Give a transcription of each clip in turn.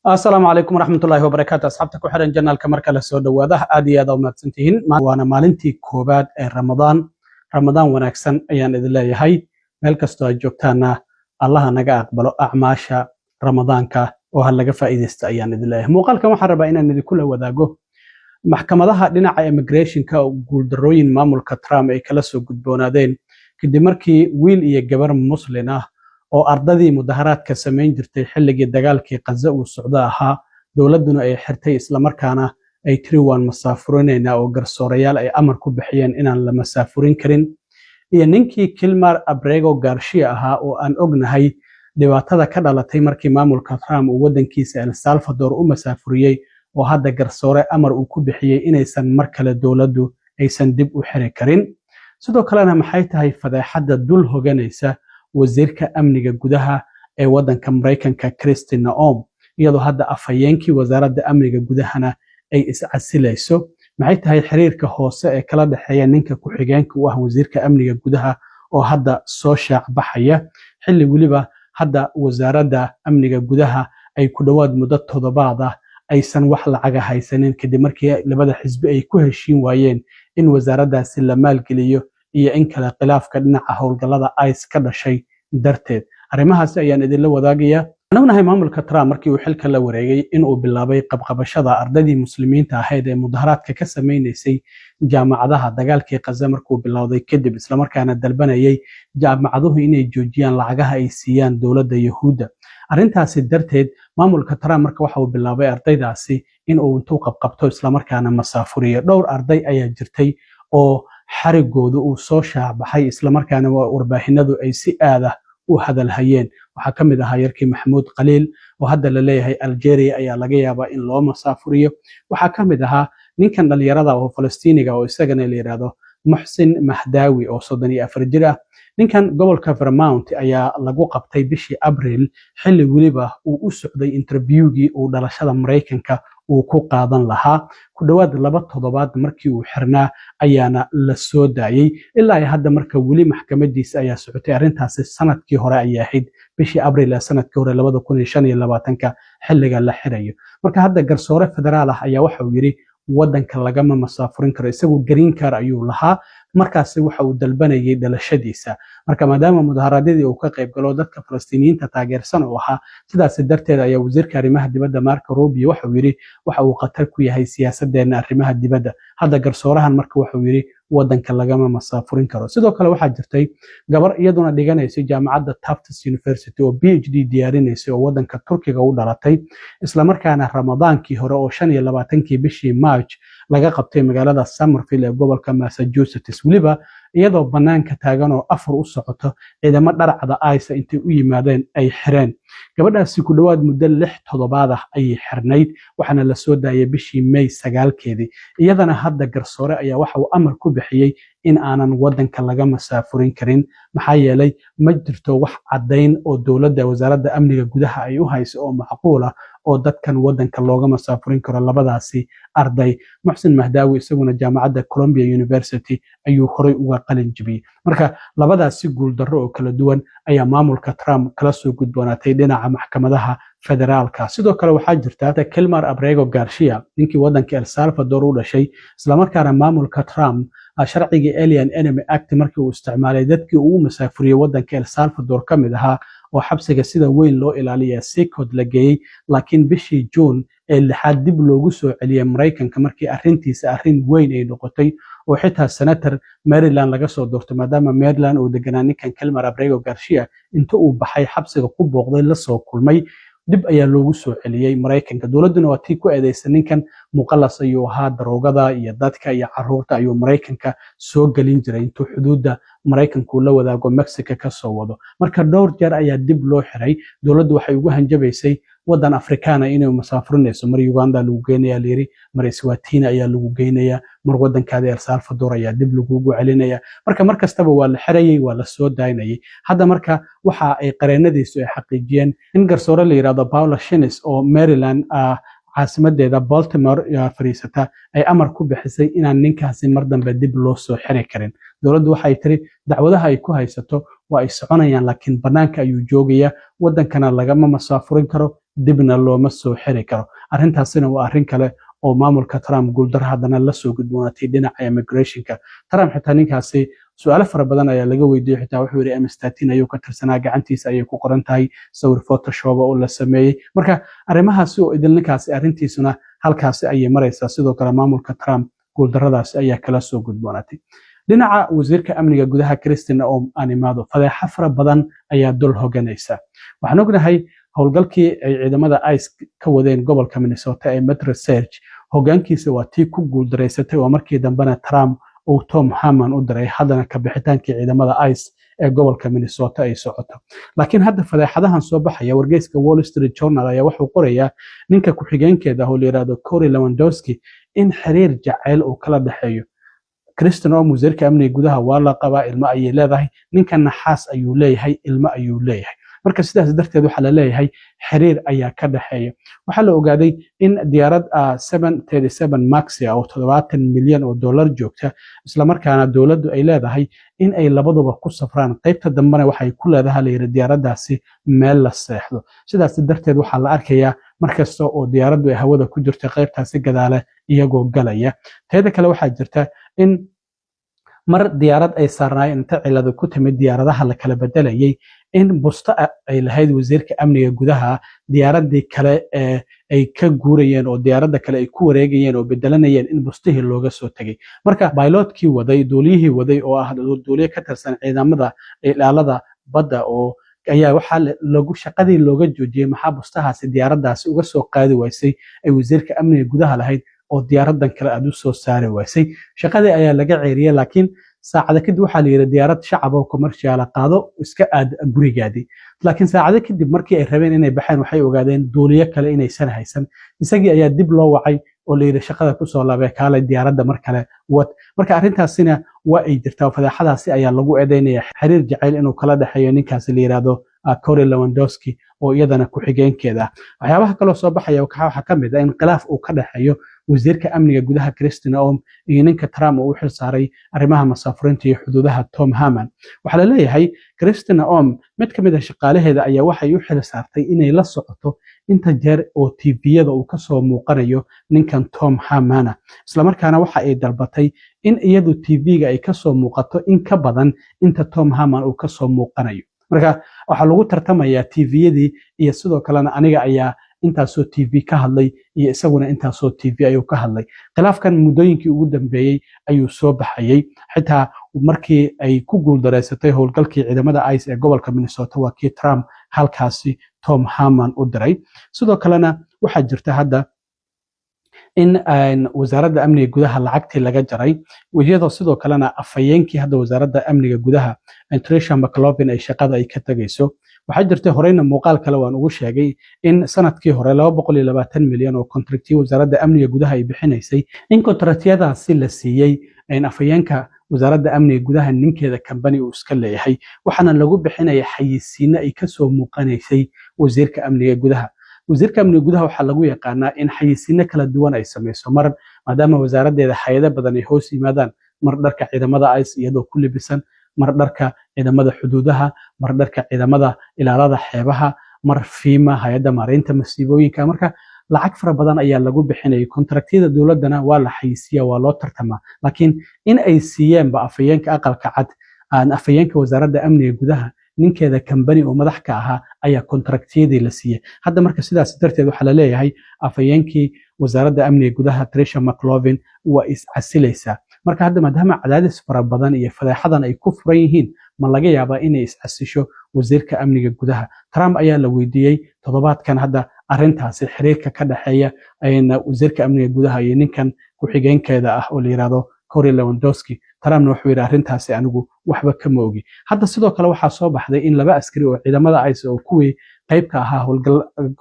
Asalaamu calaykum waraxmatullaahi wabarakaatu. Asxaabta ku xiran channelka, marka la soo dhowaada, aad iyo aad u mahadsantihiin. Waana maalintii koowaad ee Ramadaan. Ramadaan wanaagsan ayaan idin leeyahay. Meel kastoo aad joogtaana, Allaha naga aqbalo acmaasha Ramadaanka oo ha laga faa'iidaysta ayaan idin leeyahay. Muuqaalkan waxaan rabaa inaan idinkula wadaago maxkamadaha dhinaca immigrationka oo guuldarrooyin maamulka Trump ay kala soo gudboonaadeen, kadib markii wiil iyo gabar Muslin ah oo ardadii mudaharaadka samayn jirtay xilligii dagaalkii Qaza uu socdo ahaa, dowladduna ay xirtay, islamarkaana ay tiri waan masaafurinaynaa, oo garsoorayaal ay amar ku bixiyeen inaan la masaafurin karin, iyo ninkii Kilmar Abrego Garcia ahaa oo aan ognahay dhibaatada ka dhalatay markii maamulka Trump uu waddankiisa El Salvador u masaafuriyey, oo hadda garsoore amar uu ku bixiyey inaysan mar kale dowladdu aysan dib u xiri karin. Sidoo kalena, maxay tahay fadeexadda dul hoganaysa wasiirka amniga gudaha ee waddanka Maraykanka, Kristi Noem, iyadoo hadda afhayeenkii wasaaradda amniga gudahana ay iscasilayso? Maxay tahay xiriirka hoose ee kala dhexeeya ninka ku-xigeenka u ah wasiirka amniga gudaha oo hadda soo shaac baxaya, xilli weliba hadda wasaaradda amniga gudaha ay ku dhowaad muddo toddobaad ah aysan wax lacaga haysanin, kadib markii labada xisbi ay ku heshiin waayeen in wasaaraddaasi la maalgeliyo iyo in kale, khilaafka dhinaca howlgallada ICE ka dhashay darteed? Arrimahaasi ayaan idinla wadaagayaa. Waxaan ognahay maamulka Trump markii uu xilka la wareegay inuu bilaabay qabqabashada ardaydii Muslimiinta ahayd ee mudaharaadka ka sameynaysay jaamacadaha dagaalkii Qaza markuu bilowday kadib, islamarkaana dalbanayay jaamacaduhu inay joojiyaan lacagaha ay siiyaan dowladda Yahuudda. Arrintaasi darteed, maamulka Trump marka waxa uu bilaabay ardaydaasi in uu intuu qabqabto islamarkaana masaafuriyo. Dhowr arday ayaa jirtay oo xarigoodu uu soo shaacbaxay, islamarkaana warbaahinadu ay si aad ah u hadalhayeen. Waxaa ka mid ahaa yarkii Maxamuud Khaliil oo hadda la leeyahay Algeria ayaa laga yaabaa in loo masaafuriyo. Waxaa ka mid ahaa ninkan dhalinyarada oo Falastiiniga oo isagana la yidhaahdo Muxsin Mahdaawi oo 34 jir ah. Ninkan gobolka Vermont ayaa lagu qabtay bishii Abriil, xilli weliba uu u socday interviewgii uu dhalashada Maraykanka uu ku qaadan lahaa. Ku dhowaad 2 toddobaad markii uu xirnaa ayaana la soo daayey. Ilaa hadda marka weli maxkamadiisa ayaa socotay. Arrintaasi sanadkii hore ayay ahayd, bishii Abriil ee sanadkii hore 2025-ka xilliga la xirayo. Marka hadda garsoore federaal ah ayaa waxa uu yidhi waddanka lagama masaafurin karo. Isagu green card ayuu lahaa, markaasi waxa uu dalbanayay dhalashadiisa. Marka maadaama mudaharaadyadii uu ka qayb galo, dadka Falastiiniyiinta taageersan uu ahaa, sidaasi darteed ayaa wasiirka arrimaha dibadda Marco Rubio waxa uu yidhi waxa uu khatar ku yahay siyaasadeenna arrimaha dibadda. Hadda garsoorahan marka waxuu yidhi waddanka lagama masaafurin karo. Sidoo kale waxaa jirtay gabar iyaduna dhiganaysay jaamacadda Tufts University oo PhD diyaarinaysay oo waddanka Turkiga u dhalatay, islamarkaana Ramadaankii hore oo 25-kii bishii March laga qabtay magaalada Somerville ee gobolka Massachusetts. Weliba iyadoo bannaanka taagan oo afur u socoto, ciidamo dharcada ICE intay u yimaadeen ay xireen. Gabadhaasi ku dhowaad muddo 6 toddobaad ah ayay xirnayd, waxaana la soo daayay bishii May 9-keedii. Iyadana hadda garsoore ayaa waxa uu amar ku bixiyey in aanan waddanka laga masaafurin karin, maxaa yeelay ma jirto wax caddayn oo dowladda wasaaradda amniga gudaha ay u hayso oo macquul ah oo dadkan waddanka looga masaafurin karo. Labadaasi arday, Muxsin Mahdaawi isaguna jaamacadda Columbia University ayuu horey uga qalin jibiyey. Marka labadaasi guuldarro oo kala duwan ayaa maamulka Trump kala soo gudboonaatay dhinaca maxkamadaha federaalka. Sidoo kale waxaa jirta Kilmar Abrego Garcia, ninkii waddanka El Salvador u dhashay, islamarkaana maamulka Trump sharcigii Alien Enemy Act markii uu isticmaalay dadkii uu u masaafuriyey waddanka El Salvador ka mid ahaa, oo xabsiga sida weyn loo ilaaliya CECOT la geeyey, laakiin bishii Juun ee 6aad dib loogu soo celiyey Maraykanka markii arrintiisa arrin weyn ay noqotay, oo xitaa senator Maryland laga soo doortay, maadaama Maryland uu deganaa ninkan Kilmar Abrego Garcia, inta uu baxay xabsiga ku booqday, lasoo kulmay, dib ayaa loogu soo celiyey Maraykanka. Dowladduna waa tii ku eedeysa ninkan muqalas ayuu ahaa, daroogada iyo dadka iyo caruurta ayuu Maraykanka soo gelin jiray intuu xuduudda Maraykanku la wadaago Mexico ka soo wado. Marka dhowr jeer ayaa dib loo xiray. Dowladdu waxay ugu hanjabaysay waddan Afrikaana inay masaafurinayso. Mar Uganda lagu geynaya layiri, mar Eswatini ayaa lagu geynaya, mar waddankaada El Salvador ayaa dib lagugu celinaya. Marka mar kastaba waa la xirayay, waa la soo daynayay. Hadda marka waxa ay qareenadiisu ay xaqiijiyeen in garsoore la yidhahdo Paula Xinis oo Maryland caasimadeeda Baltimore fadhiisata ay amar ku bixisay inaan ninkaasi mar dambe dib loo soo xiri karin. Dowladdu waxay tiri dacwadaha ay ku haysato waa ay soconayaan, laakiin bannaanka ayuu joogayaa, waddankana lagama masaafurin karo. Dibna looma soo xiri karo. Arrintaasina waa arrin kale oo maamulka Trump guuldaro haddana lasoo gudboonaatay dhinaca immigrationka. Trump xitaa ninkaasi su-aalo fara badan ayaa laga weydiiyey. Xitaa wuxuu yidhi MS-13 ayuu ka tirsanaa, gacantiisa ayay ku qoran tahay sawir Photoshop oo la sameeyey. Marka arrimahaasi oo idil, ninkaasi arrintiisuna halkaasi ayay maraysaa. Sidoo kale maamulka Trump guuldaradaasi ayaa kala soo gudboonaatay. Dhinaca wasiirka amniga gudaha Kristi Noem aan imaado, fadeexo fara badan ayaa dul hoganaysa. Waxaan ognahay howlgalkii ay ciidamada ICE ka wadeen gobolka Minnesota ee Metro Surge, hogaankiisa waa tii ku guuldaraysatay oo markii dambena Trump uu Tom Homan u diray. Haddana ka bixitaankii ciidamada ICE ee gobolka Minnesota ay socoto. Laakiin hadda fadeexadahan soo baxaya, wargeyska Wall Street Journal ayaa wuxuu qorayaa ninka ku-xigeenkeeda ah oo la yidhahdo Corey Lewandowski in xiriir jacayl uu kala dhexeeyo Kristi Noem. Wasiirka amniga gudaha waa la qabaa, ilmo ayay leedahay. Ninkan naxaas ayuu leeyahay, ilmo ayuu leeyahay. Marka sidaas darteed waxaa la leeyahay xiriir ayaa ka dhexeeya. Waxaa la ogaaday in diyaarad 737 Max oo $70 milyan joogta, islamarkaana dowladdu ay leedahay, in ay labaduba ku safraan. Qaybta dambena waxay ku leedahay, la yidhi, diyaaraddaasi meel la seexdo. Sidaas darteed waxaa la arkayaa markasta oo diyaaraddu ay hawada ku jirto qaybtaasi gadaale iyagoo galaya. Teeda kale, waxaa jirta in mar diyaarad ay saarnaayeen inta cilada ku timid diyaaradaha la kala bedelayay, in busto ay lahayd wasiirka amniga gudaha diyaaradii kale ee ay ka guurayeen oo diyaaradda kale ay ku wareegayeen oo bedelanayeen in bustihii looga soo tegay. Marka pilotkii waday, duuliyihii waday oo ah duuliye ka tirsan ciidamada ilaalada badda oo ayaa waxaa lagu shaqadii looga joojiyey, "Maxaa bustahaasi diyaaraddaasi uga soo qaadi waysay ay wasiirka amniga gudaha lahayd oo diyaaradan kale aad u soo saari waysay?" Shaqadii ayaa laga ceeriyey, laakiin saacada kadib waxaa la yidhi, "Diyaarad shacab oo commercial qaado, iska aad gurigaadii." Laakiin saacado kadib markii ay rabeen inay baxeen, waxay ogaadeen duuliyo kale inaysan haysan. Isagii ayaa dib loo wacay oo la yidhi, "Shaqada kusoo laabee, kaalay diyaaradda mar kale wad." Marka arrintaasina waa ay jirtaa. Fadeexadaasi ayaa lagu eedeynaya xiriir jacayl inuu kala dhexeeyo ninkaasi la yidhaahdo Corey Lewandowski oo iyadana ku-xigeenkeeda ah. Waxyaabaha kaloo soo baxaya waxaa ka mid ah in khilaaf uu ka dhexeeyo wasiirka amniga gudaha Kristi Noem iyo ninka Trump uu u xil saaray arrimaha masaafurinta iyo xuduudaha, Tom Homan. Waxaa la leeyahay Kristi Noem mid ka mid ah shaqaalaheeda ayaa waxay u xil saartay inay la socoto inta jeer oo TV-yada uu kasoo muuqanayo ninkan Tom Homana, islamarkaana waxa ay dalbatay in iyadu TV-ga ay kasoo muuqato in ka badan inta Tom Homan uu kasoo muuqanayo. Marka waxaa lagu tartamayaa TV-yadii iyo sidoo kalena aniga ayaa intaasoo TV ka hadlay iyo isaguna intaasoo TV ayuu ka hadlay. Khilaafkan muddooyinkii ugu dambeeyey ayuu soo baxayey. Xitaa markii ay ku guuldareysatay howlgalkii ciidamada ICE ee gobolka Minnesota, waa kii Trump halkaasi Tom Homan u diray. Sidoo kalena waxaa jirta hadda in wasaaradda amniga gudaha lacagtii laga jaray, iyadoo sidoo kalena afhayeenkii hadda wasaaradda amniga gudaha, Tricia McLaughlin, ay shaqada ay ka tegayso. Waxaa jirtay horeyna muuqaal kale waan ugu sheegay in sanadkii hore 220 milyan oo contractiyo wasaaradda amniga gudaha ay bixinaysay, in contractyadaasi la siiyey afhayeenka wasaaradda amniga gudaha ninkeeda kambani uu iska leeyahay, waxaana lagu bixinaya xayisiino ay kasoo muuqanaysay wasiirka amniga gudaha. Wasiirka amniga gudaha waxaa lagu yaqaanaa in xayisiino kala duwan ay samayso mar, maadaama wasaaraddeeda hay'ado badan ay hoos yimaadaan, mar dharka ciidamada ICE iyadoo ku libisan, mar dharka ciidamada xuduudaha, mar dharka ciidamada ilaalada xeebaha, mar FEMA, hay-adda maareynta masiibooyinka. Marka lacag fara badan ayaa lagu bixinayay. Contractyada dowladdana waa la xayisiiya, waa loo tartamaa. Laakiin in ay siiyeenba afhayeenka Aqalka Cad, aan afhayeenka wasaaradda amniga gudaha ninkeeda kambani oo madax ka ahaa ayaa contractyadii la siiyey hadda. Marka sidaas darteed waxaa la leeyahay afhayeenkii wasaaradda amniga gudaha, Tricia McLaughlin, waa iscasilaysaa. Marka hadda maadaama cadaadis fara badan iyo fadeexadan ay ku furan yihiin, ma laga yaabaa inay iscasisho wasiirka amniga gudaha? Trump ayaa la weydiiyey toddobaadkan hadda arrintaasi, xiriirka ka dhexeeya wasiirka amniga gudaha iyo ninkan ku-xigeenkeeda ah oo la yidhaahdo Corey Lewandowski. Trumpna wuxuu yidhi, "Arrintaasi anigu waxba kama ogi." Hadda sidoo kale waxaa soo baxday in laba askari oo ciidamada ICE oo kuwii qaybka ahaa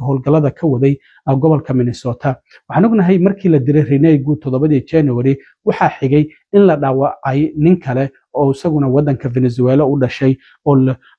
howlgallada ka waday gobolka Minnesota. Waxaan ognahay markii la diray Renee Good 7-dii January, waxaa xigay in la dhaawacay nin kale oo isaguna wadanka Venezuela u dhashay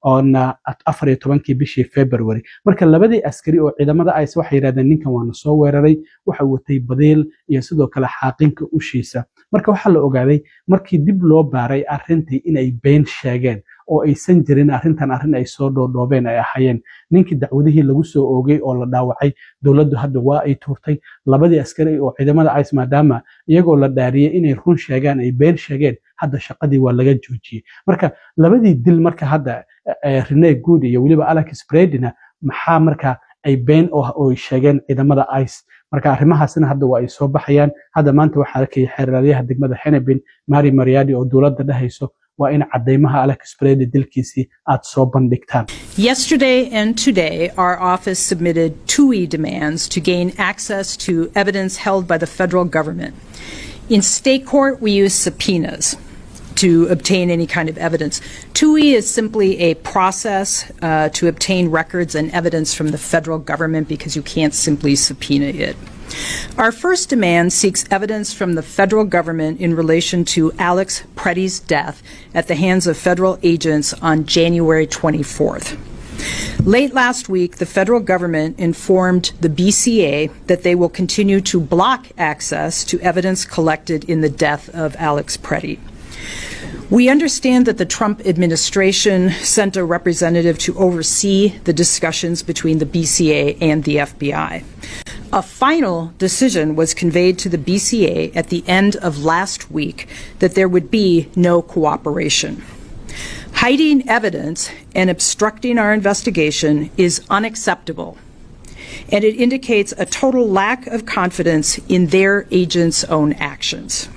oona 14-kii bishii February. Marka labadii askari oo ciidamada ICE waxay yidhahdeen, ninkan waana soo weeraray, waxa watay badiil iyo sidoo kale xaaqinka ushiisa. Marka waxaa la ogaaday markii dib loo baaray arrintii inay been sheegeen. Oo aysan jirin arrintan arrin ay soo dhoodhoobeen ay ahaayeen. Ninkii dacwadihii lagu soo oogay oo la dhaawacay, dowladdu hadda waa ay tuurtay. Labadii askari oo ciidamada ICE, maadaama iyagoo la dhaariyey inay run sheegaan ay been sheegeen, hadda shaqadii waa laga joojiyey. Marka labadii dil marka hadda Renee Good iyo weliba Alex Prettina, maxaa marka ay been oo sheegeen ciidamada ICE? Marka arrimahaasna hadda waa ay soo baxayaan. Hadda maanta waxaa arkayay xeer ilaaliyaha degmada Hennepin, Mary Moriarty, oo dowladda dhahayso waa in cadeymaha Alex Pretti dilkiisii aad soo bandhigtaan. Yesterday and today, our office submitted Touhy demands to gain access to evidence held by the federal government. In state court, we use subpoenas to obtain any kind of evidence. Touhy is simply a process to obtain records and evidence from the federal government because you can't simply subpoena it. Our first demand seeks evidence from the federal government in relation to Alex Pretti's death at the hands of federal agents on January 24th. Late last week, the federal government informed the BCA that they will continue to block access to evidence collected in the death of Alex Pretti. We understand that the Trump administration sent a representative to oversee the discussions between the BCA and the FBI. A final decision was conveyed to the BCA at the end of last week that there would be no cooperation. Hiding evidence and obstructing our investigation is unacceptable, and it indicates a total lack of confidence in their agents' own actions.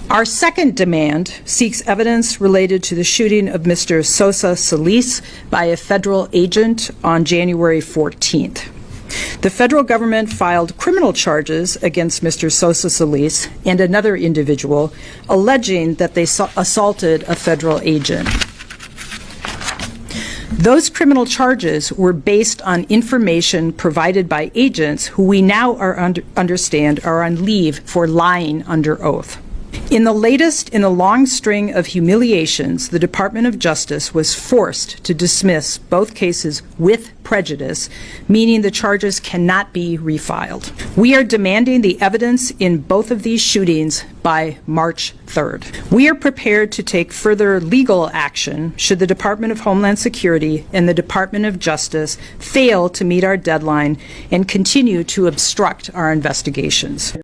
Our second demand seeks evidence related to the shooting of Mr. Sosa Celis by a federal agent on January 14th. The federal government filed criminal charges against Mr. Sosa Celis and another individual, alleging that they assaulted a federal agent. Those criminal charges were based on information provided by agents who we now understand are on leave for lying under oath. In the latest in a long string of humiliations, the Department of Justice was forced to dismiss both cases with prejudice, meaning the charges cannot be refiled. We are demanding the evidence in both of these shootings by March 3rd. We are prepared to take further legal action should the Department of Homeland Security and the Department of Justice fail to meet our deadline and continue to obstruct our investigations.